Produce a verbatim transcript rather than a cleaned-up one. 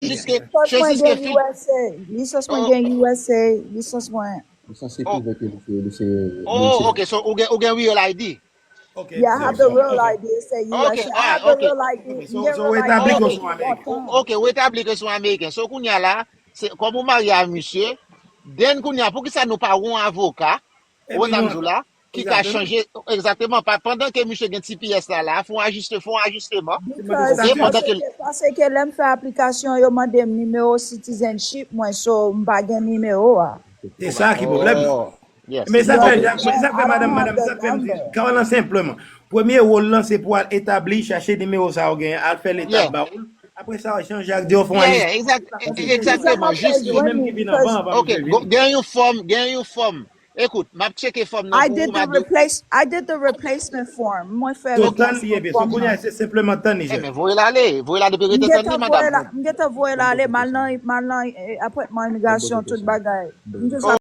Jiske, Lisans mwen jiske gen fin. U S A. Lisans mwen Oh, gen U S A. Lisans mwen. Lisans se pwouve ke li se, li se, li oh, se. Ok, so ou gen, ou gen real I D. Ok, Yeah, I have the real I D. It say U S A. Ok, I ah, have the ok. real I D. M So, gen so ou real I D etabli Ok. ke depi sou Ameriken. lontan. Ok, ou etabli ke sou Ameriken. So kounye a la, se kòm ou marye a misye, then kounye a, poukisa nou pa yon avoka, Epi ou nan nou, mzou la, ki ka egzakteman. Chanje, egzakteman, pa- pandan ke misye gen T P S la, la, fè yon ajiste, fè yon ajiste, Because, ok, pandan ke paske, paske lè m fè aplikasyon, yo mande m nimewo citizenship mwen, so m pa gen nimewo a. Se sa ki pwoblèm nan. Oh, yes. Men sa fè, But men sa fè I madanm, don't have madanm, sa the fè m di, number. Carolyn, senpleman. Premye wòl lan, se pou al etabli, chache nimewo sa ou genyen, al fè letap Yeah. ba ou l. Apre sa, w chanje ak di yo fè yon Yeah, ajiste. yeah, exact, Sa m ap exactement, bezwen juste. Yo menm ki li, vin because anvan, anvan Ok, misye go- vini. Gen yon fòm, gen yon fòm. Ekout, m ap tcheke fòm nan I pou did ou, the madanm. Replace, I did the replacement form. Mwen fè So, tann li, replacement epi, so, form kounye a, nan. Se senpleman tann li, Eh, Jèf. Men voye l ale, voye l ale depi M rete gentan tann li, voye la, madanm. m gentan voye l ale, m al nan, m al nan eh, apwentman imigrasyon, tout bagay. M just